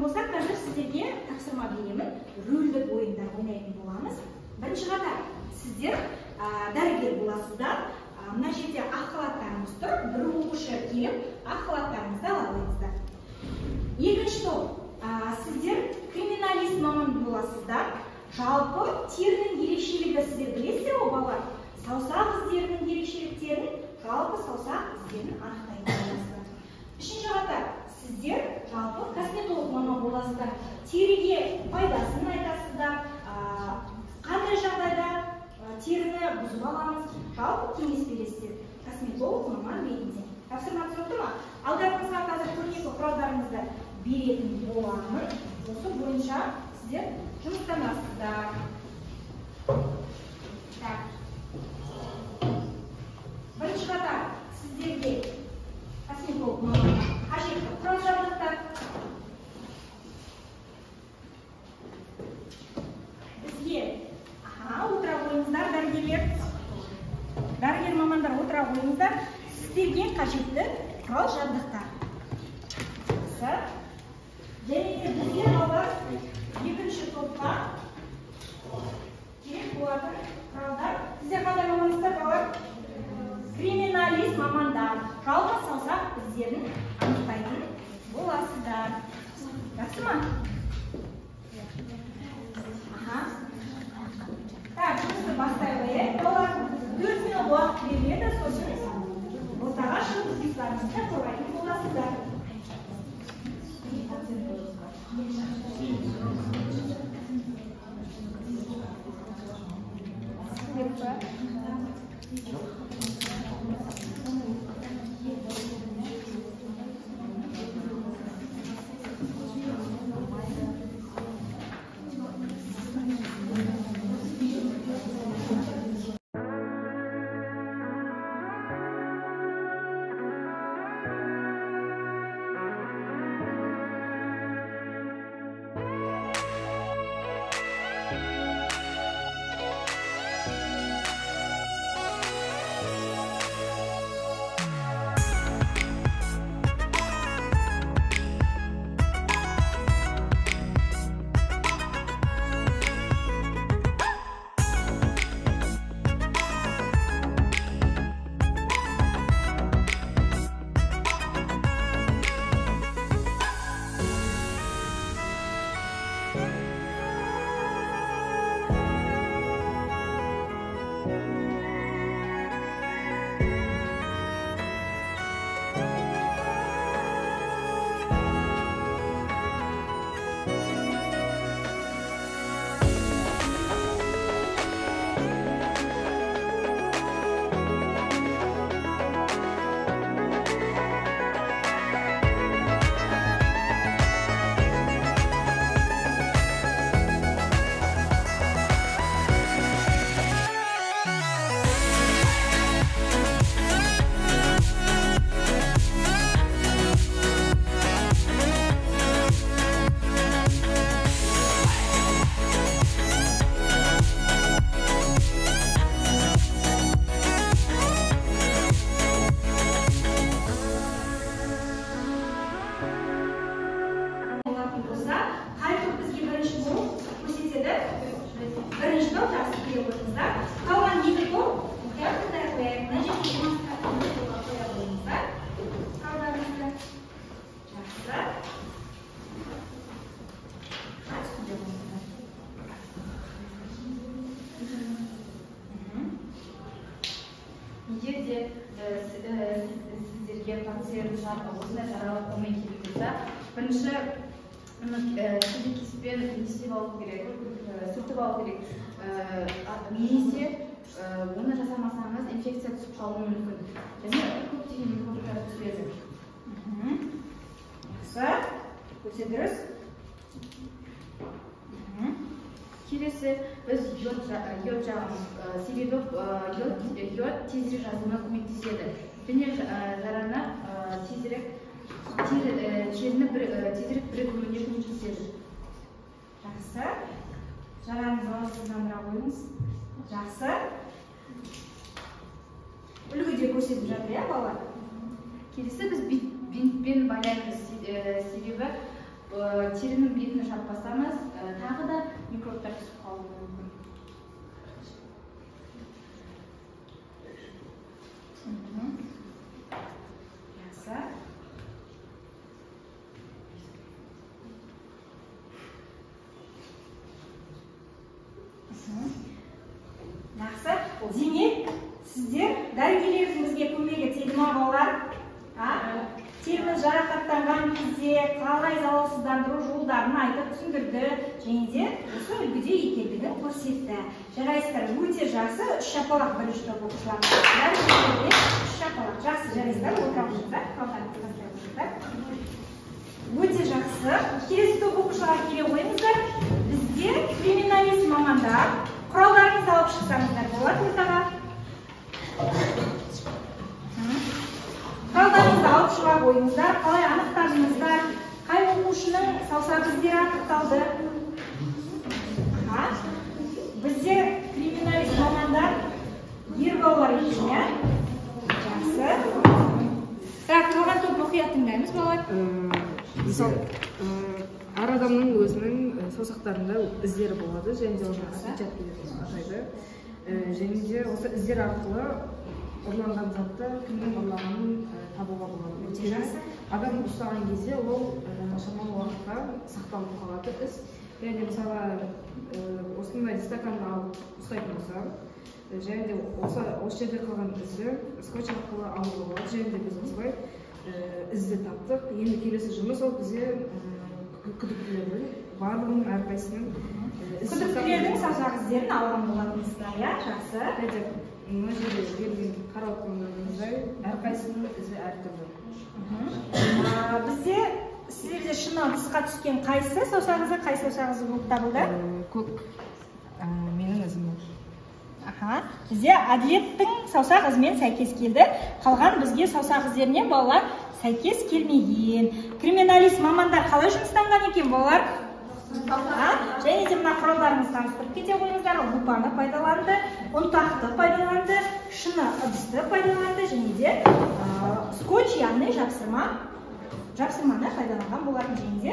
болса, қазір сіздерге тапсырма беремін. Рөлдік ойындар ойнайтын боламыз. Бірінші қатар сіздер дәрігер боласыздар. Мына жерде ақ халаттарыңыз тұр. Бір оқушы келіп ақ халаттарыңызды ала қойыңыздар. Екінші топ, сіздер криминалист маман боласыздар. Жалпы терінің ерекшелігі сіздер білесіздер ғой, балалар. Саусақ іздерінің ерекшеліктерін, жалпы саусақ іздерін анықтайтын боласыздар. Үшінші қатар, сіздер жалпы косметолог маман боласыздар. Теріге пайдасын айтасыздар, қандай жағдайда теріні бұзып аламыз, жалпы кеңес бересіздер. Косметолог маман ретінде. Тапсырма түсінікті ма? Алдарыңызға қазір көрнекі құралдарыңызды беретін боламын. Осы бойынша сіздер жұмыстанасыздар. Так. Бірінші қатар сіздерге косметолог маман қажетті құрал жабдықтар. Бізге отыра қойыңыздар, дәрігерлер. Дәрігер мамандар отыра қойыңыздар. Сіздерге қажетті құрал жабдықтар. Және де бізге балалар екінші топқа керек болатын құралдар. Сіздер қандай мамансыздар, балалар? Криминалист мамандар. Жалпы саусақ іздерін анықтайтын боласыздар. Жақсы ма? Так, жұмысты бастай қояйық. Балалар, 4 минут уақыт беріледі, сосын ортаға шығып жұмыстарыңызды қорғайтын боласыздар. Егер де сіздерге пациент осындай жаралы қолмен келіп тұрса, бірінші кеспен не істеп алу керек, сүртіп алу керек. Немесе оны жасамасаңыз инфекция түсіп қалуы мүмкін. Және көптеген микробтар түседі. Жақсы, өте дұрыс. Келесі біз йод жағамыз. Себебі йод тезірек жазылуына көмектеседі. Және жараны тезірек теріні тезірек бірігуіне көмектеседі. Жақсы. Жараны залалсыздандыра қойыңыз. Жақсы. Үлгіде көрсетіп жатыр, иә, балалар? Келесі біз бинтпен байлаймыз, себебі Терінің бетін жаппасаңыз, тағы да микробтар түсіп қалуы мүмкін. Жақсы. Жақсы. Демек, сіздер дәрігерлердің бізге көмегі тиді ма, балалар? Теріміз жарақаттанған кезде қалай залалсыздандыру жолдарын айтып түсіндірді және де осы үлгіде екендігін көрсетті. Жарайсыздар, өте жақсы. 3 шапалақ бірінші топ оқушылар. Дәрігерлерге 3 шапалақ. Жақсы, жарайсыздар, отыра қойыңыздар. Қалғанын тастай қойыңыздар. Өте жақсы. Келесі топ оқушылар келе қойыңыздар. Бізде криминалист мамандар. Құралдарыңызды алып шықсаңыздар болады ортаға. Құралдарыңызды алып шыға қойыңыздар. Қалай анықтадыңыздар? Қай оқушының саусақ іздері анықталды? Бізде криминалист мамандар ер балалар екен, иә? Жақсы. Так, қалған топ мұқият тыңдаймыз, балалар. Мысалы, әр адамның өзінің саусақтарында іздері болады, және де оны отпечатки деп атайды. Және де осы іздер арқылы ұрланған затты кімнің ұрлағанын табуға болады. Өйткені адам ұстаған кезде ол шамалы уақытқа сақталып қалады іс. Және мысалы осындай стаканды алып ұстайтын болса, және де осы жерде қалған ізді скотч арқылы алуға болады. Және де біз осылай ізді таптық. Енді келесі жұмыс ол бізде күдіктілердің барлығының әрқайсысының күдіктілердің саусақ іздерін алған болатынсыздар, иә? Жақсы. Мына жерде берілген қарап отырғандарыңыздай әрқайсысының ізі әртүрлі. Бізде сіздерде шыны ыдысқа түскен қайсы саусақ ізі, қай саусақ ізі болып табылды? Көк. Менің ізім. Бізде Әділеттің саусақ ізімен сәйкес келді. Қалған бізге саусақ іздеріне балалар сәйкес келмеген. Криминалист мамандар қалай жұмыстанған екен, балалар? Және де мына құралдарыңызды таныстырып кете қойыңыздар. Лупаны пайдаланды, ұнтақты пайдаланды, шыны ыдысты пайдаланды, және де скотч, яғни жапсырманы пайдаланған болатын. Және де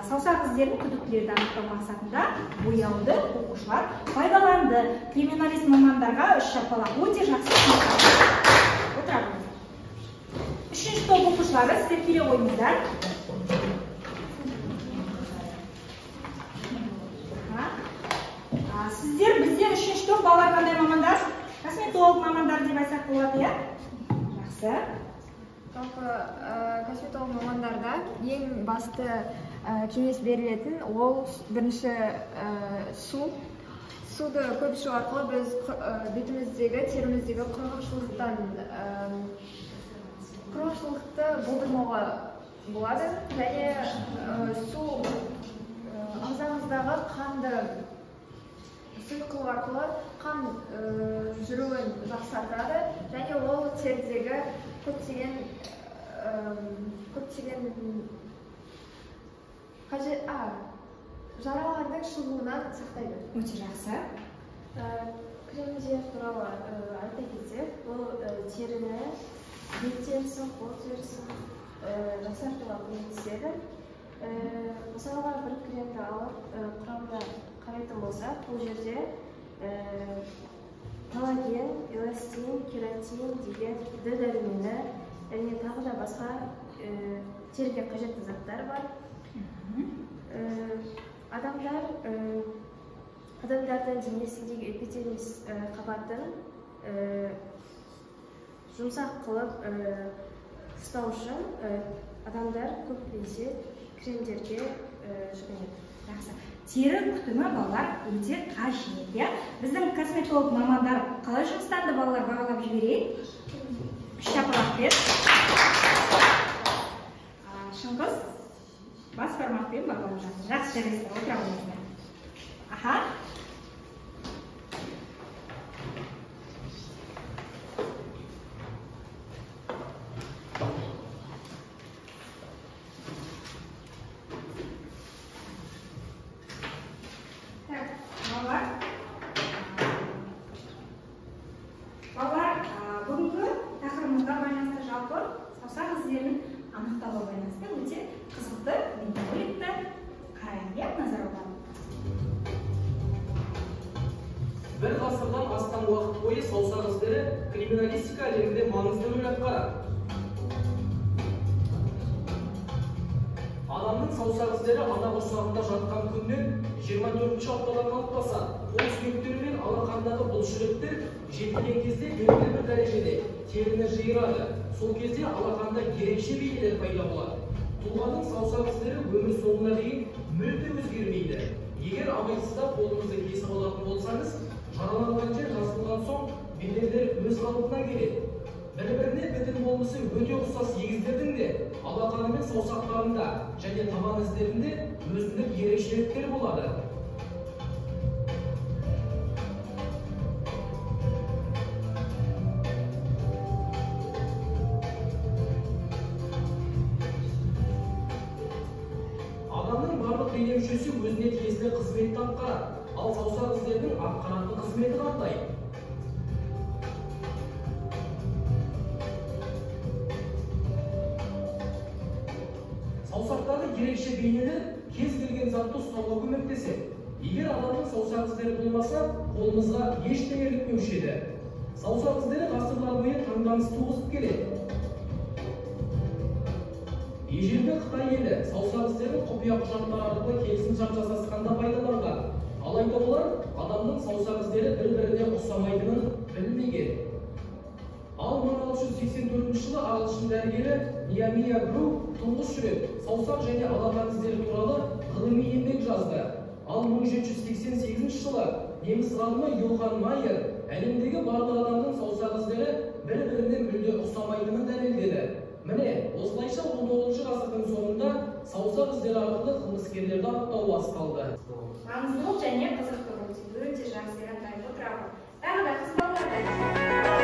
саусақ іздерін күдіктілерді анықтау мақсатында бояуды оқушылар пайдаланды. Криминалист мамандарға 3 шапалақ. Өте жақсы. Отыра қойыңыздар. Үшінші топ оқушылары, сіздер келе қойыңыздар. Сіздер бізде үшінші топ балалар қандай мамандар? Косметолог мамандар деп айтсақ болады, иә? Жақсы. Жалпы косметолог мамандарда ең басты кеңес берілетін ол бірінші су. Суды көп ішу арқылы біз бетіміздегі, теріміздегі құрғақшылықты болдырмауға болады. Және су ағзамыздағы қанды сұйықтық арқылы қан жүруін жақсартады, және ол терідегі көптеген жаралардың шығуынан сақтайды. Өте жақсы. Кремдер туралы айта кетсек, бұл теріні, бет терісін, қол терісін жақсартуға көмектеседі. Мысалға бір кремді алып құрамына қарайтын болсақ, бұл жерде коллаген, эластин, кератин деген Д дәрумені және тағы да басқа теріге қажетті заттар бар. Адамдардың денесіндегі эпидермис қабатын жұмсақ қылып ұстау үшін адамдар көбінесе кремдерге жүгінеді. Жақсы. Тері күтімі балалар өте қажет, иә? Біздің косметолог мамандар қалай жұмыстанды, балалар, бағалап жіберейік. Үш шапалақпен. Шыңғыс бас бармақпен бағалап жатыр. Жақсы, жарайсыздар, отыра қойыңыздар. Аха. Балалар, бүгінгі тақырыбымызға байланысты жалпы саусақ іздерін анықтауға байланысты өте қызықты бейнероликті қарайық, иә, назар аударып. Бір ғасырдан астам уақыт бойы саусақ іздері криминалистика әлемінде маңызды рөл атқарады. Адамның саусақ іздері ана құрсағында жатқан күннен 24-ші аптада қалыптасады. Қол сүйектері мен алақандағы бұлшықеттер жетілген кезде белгілі бір дәрежеде теріні жиырады. Сол кезде алақанда ерекше бейнелер пайда болады. Тұлғаның саусақ іздері өмір соңына дейін мүлде өзгермейді. Егер абайсызда қолыңызды кесіп алатын болсаңыз, жараланған жер жазылған соң бедерлер өз қалпына келеді. Бір-біріне бітім болмысы өте ұқсас егіздердің де алақаны мен саусақтарында және табан іздерінде өзіндік ерекшеліктер болады. Адамның барлық дене мүшесі өзіне тиесілі қызметті атқарады, ал саусақ іздерінің атқаратын қызметі қандай? Саусақтағы ерекше бейнелер кез келген затты ұстауға көмектеседі. Егер адамның саусақ іздері болмаса, қолымызға ештеңе ілікпеуші еді. Саусақ іздері ғасырлар бойы таңданыс туғызып келеді. Ежелгі Қытай елі саусақ іздерін құпия құжаттар арқылы келісімшарт жасасқанда пайдаланған. Алайда олар адамның саусақ іздері бір-біріне ұқсамайтынын білмеген. Ал 1684 жылы ағылшын дәрігері Неемия Гру тұңғыш рет саусақ және алақан іздері туралы ғылыми еңбек жазды. Ал 1788 жылы неміс ғалымы Йохан Майер әлемдегі барлық адамның саусақ іздері бір-біріне мүлде ұқсамайтынын дәлелдеді. Міне, осылайша 19 ғасырдың соңында саусақ іздері арқылы қылмыскерлерді анықтау басталды. Маңыздылық және қызықтылық өте жақсы айтып отырамын. Тағы да қыз балалар.